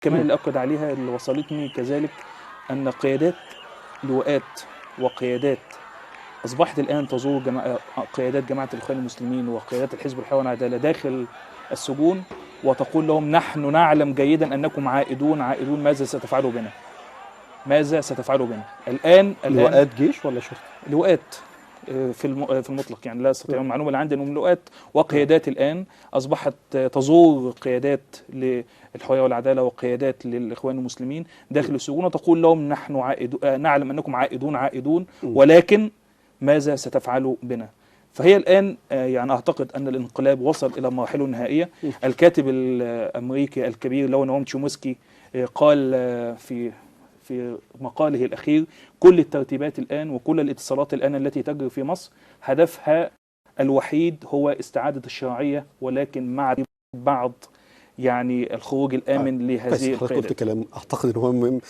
كمان اللي أكد عليها اللي وصلتني كذلك أن قيادات لواءات وقيادات أصبحت الآن تزور قيادات جماعة الإخوان المسلمين وقيادات الحزب الحر والعدالة داخل السجون، وتقول لهم نحن نعلم جيدا أنكم عائدون عائدون، ماذا ستفعلوا بنا؟ ماذا ستفعلوا بنا؟ الآن لواءات جيش ولا شرطة؟ لواءات في المطلق، يعني لا استطيع، المعلومة اللي عندي انهم لواءات وقيادات الان اصبحت تزور قيادات للحرية والعدالة وقيادات للاخوان المسلمين داخل السجون، وتقول لهم نحن نعلم انكم عائدون عائدون، ولكن ماذا ستفعلوا بنا؟ فهي الان يعني اعتقد ان الانقلاب وصل الى مراحله النهائية. الكاتب الامريكي الكبير اللي هو نعوم تشومسكي قال في مقاله الأخير: كل الترتيبات الآن وكل الاتصالات الآن التي تجري في مصر هدفها الوحيد هو استعادة الشرعية، ولكن مع بعض يعني الخروج الآمن لهذه حضرتك قلت القيادات. كلام اعتقد ان هو مهم.